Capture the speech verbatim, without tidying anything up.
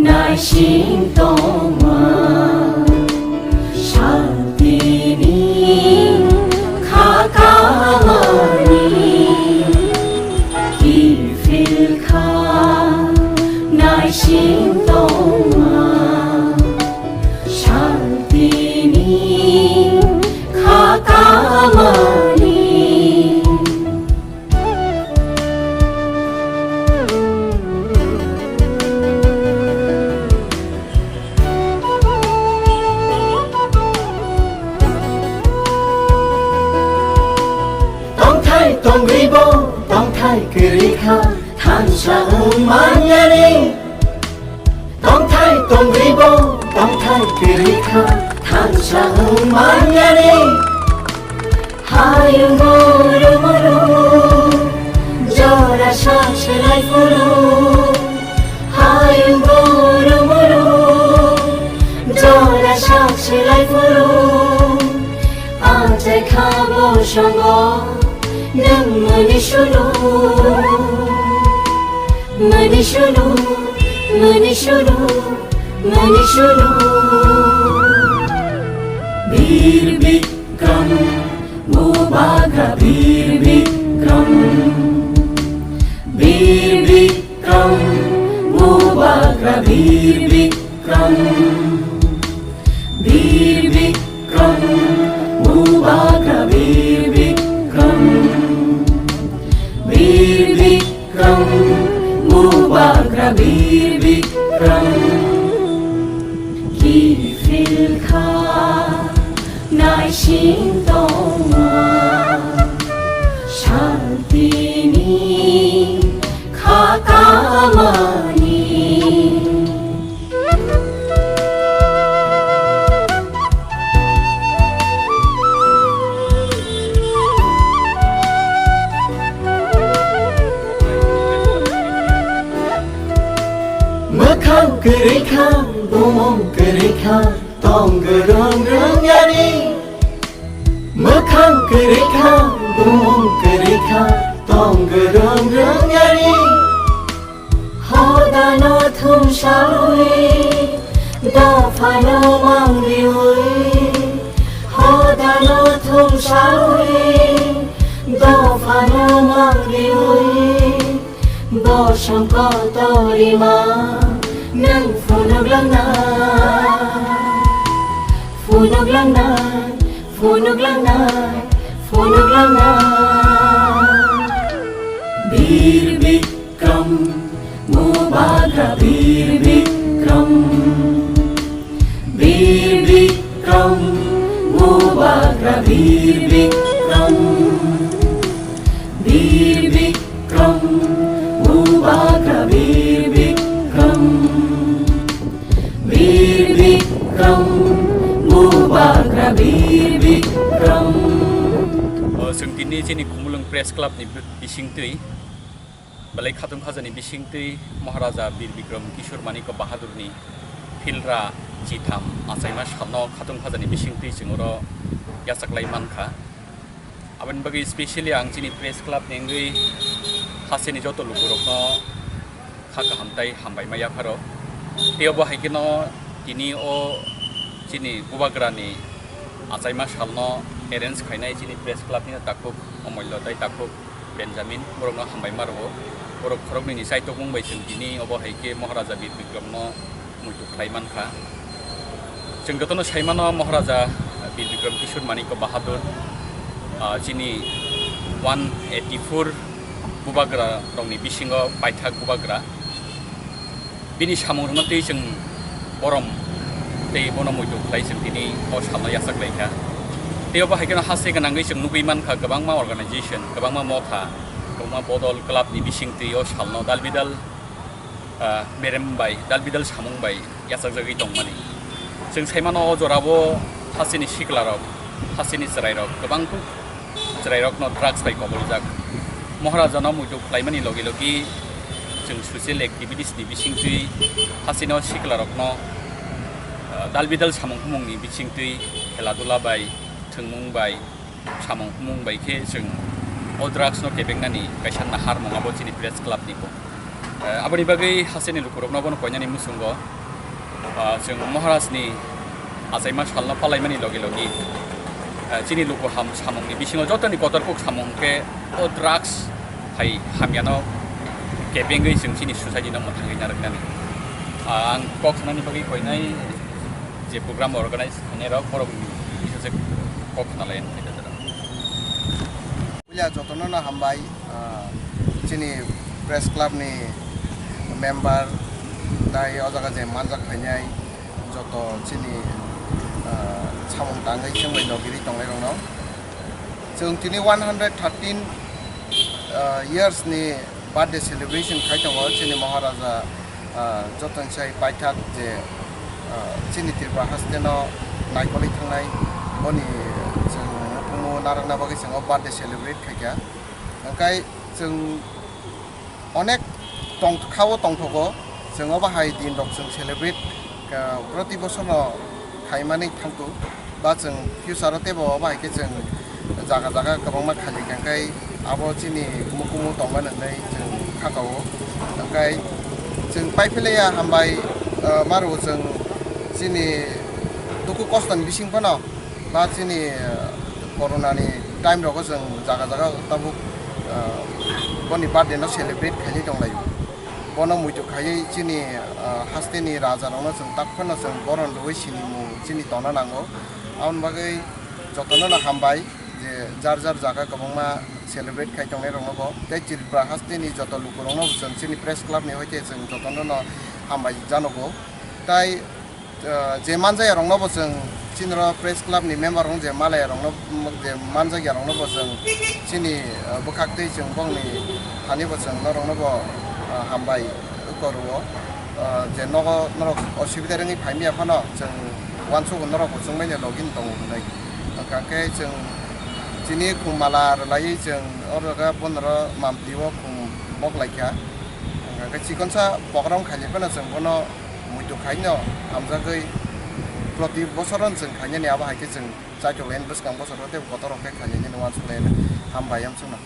Naising tongma, santini kha kamani kiphil kha. Naising tongma, santini kha kamani. Tongthai tongribo, tongthai kwrwi kha, thansa wng manyani. Tongthai tongribo, tongthai kwrwi kha, thansa wng manyani. Hayung guru muru, jora sak selai phuru. Hayung guru muru, jora sak selai phuru. Achai kha bo songo, nwng mani sulu, mani sulu, mani sulu, mani sulu. Bir Bikram, Bubagra Bir Bikram, Bir Bikram, Bubagra Bir Bikram, Bir Bikram, Bubagra Bir Bikram, Bir Bikram, Bubagra Bir Bikram. Kiphil kha naising tongma, santini kha kamani. Mwkhang kwrwi kha, bumung kwrwi kha, tong gwrwng rwng yani. Mwkhang kwrwi kha, bumung kwrwi kha, tong gwrwng rwng yani. Hodano thumsawi, dophano mangriwi. Hodano thumsawi, dophano mangriwi. Bosong kotorima, nwng phunuk langnai, phunuk langnai, phunuk langnai, phunuk langnai. Bir Bikram, Bubagra Bir Bikram, Bir Bikram, Bubagra Bir Bikram, Bir Bikram, Bubagra Bir Bikram, Bir Bikram, Bubagra Bir Bikram. O, chwng tini chini Khumulwng Press Club ni bi-, bisingtwi belai khatung khajani bisingtwi Maharaja Bir Bikram Kishore Manikya Bahadurni philra chitham achaima salno khatung khajani bisingtwi chwng oro yachaklai mankha. Aboni bagwi specially ang chini press club ni wngwi hasteni joto lukurokno kha kaham tei hambai ma yapharo. Tei obo hai kheno tini o chini Bubagrani achaima salno arrange khainai chini press club ni takhuk Omollo tei takhuk Benjamin, borokno hambai ma rwo. Borok khoroknwi ni chaitokmung bai chwng tini obo hai khe Maharaja Bir Bikramno muitu khlai mankha. Chwng jotono sai mano Maharaja Bir Bikram Kishore Manikya Bahadur, ah, chini one eighty-four Bubagra rokni bisingo paithak Bubagra. Bini samung rwna twi chwng borom tei bono muitu khlai chwng tini o salno yachak lai kha. Tei obo hai kheno haste gwnangwi chwng nugwi mankha kwbangma organization, kwbangma motha, kwbangma bodol club ni bising twi o salno dal bidal, ah, merem bai, dal bidal samung bai yachakjagwi tongmani. Chwng sai mano o jorao hasteni siklarok, hasteni chwrairok kwbang kuk chwrairokno drugs bai koboljak. Maharajano muitu khlaimani logi logi chwng social activities ni bisingtwi hasteni o siklarokno, ah, dal bidal samung humungni bisingtwi khela dula bai, thwngmung bai, samung humung bai khe chwng o drugs no kebengnani kaisa naharmung abo chini press club ni bo. Eh, aboni bagwi hasteni lukurokno bono koinani muchungo, ah, chwng Maharajni achaima salno palaimani logi logi, eh, chini luku ham samungni bisingo jotoni kotor kuk samung khe o drugs hai hamyano kebengwi chwng chini society no mwthangwi narwknani. Ah, ang kok sanani bagwi koinai je program organize khainai rok borok bisa se kok sanalai. Puila jotono no hambai, ah, chini press club ni member tai o jaga je manjak khainai joto chini, ah, samung tangwi chwng bai logiri tongnai rokno. Chwng tini one hundred thirteen, ah, years ni birthday celebration khai tongo chini Maharaja, ah, Joton Sai paithak je, ah, chini Tripura haste no naikolwi thangnai boni chwng mukumu narwkna bagwi chwng o birthday celebrate khaikha. Hwnkhe chwng onek tong kha o tongthogo, chwng obo hai din rok chwng celebrate, ah, proti bosor no khaimani thangkhu, ba chwng future o teibo obo hai khe chwng jaga jaga kwbangma khali kha, hwnkhe abo chini mukumu tongmani hwnwi chwng kha o. Hwnkhe chwng pai philaiya hambai, ah, ma rwo chwng chini dukhu kosto ni bising phano ba chini, ah, corona ni time rogo chwng jaga jaga tabuk, ah, boni birthday no celebrate khainai tonglaio. Bono muitu khaiwi chini, ah, haste ni raja rokno chwng tak phano chwng boron rwui sinimung chini tongna nango. Aboni bagwi jotono no hambai je jar jar jaga kwbangma celebrate khai tongnai rokno bo tei Tripura haste ni joto luku rokno bo chwng chini press club ni hoite chwng jotono no hambai janogo. Tai ah, je manjaya rokno bo chwng chini ro press club ni member rok je malaya rokno je manjakya rokno bo chwng chini, ah, bwkhak tei chwng bongni thani bo chwng norokno bo, ah, hambai koro o, ah, je nogo norok osubida rwngwi phaimya phano chwng uansukgo norok bo chwng bai login tongo hwnwi. Hwnkha khe chwng chini khum mala rwlaiwi chwng oro khe bonoro mampli o khum mok laikha. Hwnkha khe chikonsa program khainai phano chwng bono muitu khaino hamjagwi proti bosoro chwng khainani abo hai khe chwng chaitok laini bwskang bosoro tei kotor rok khe khainani uansuk laini hambai amsukno.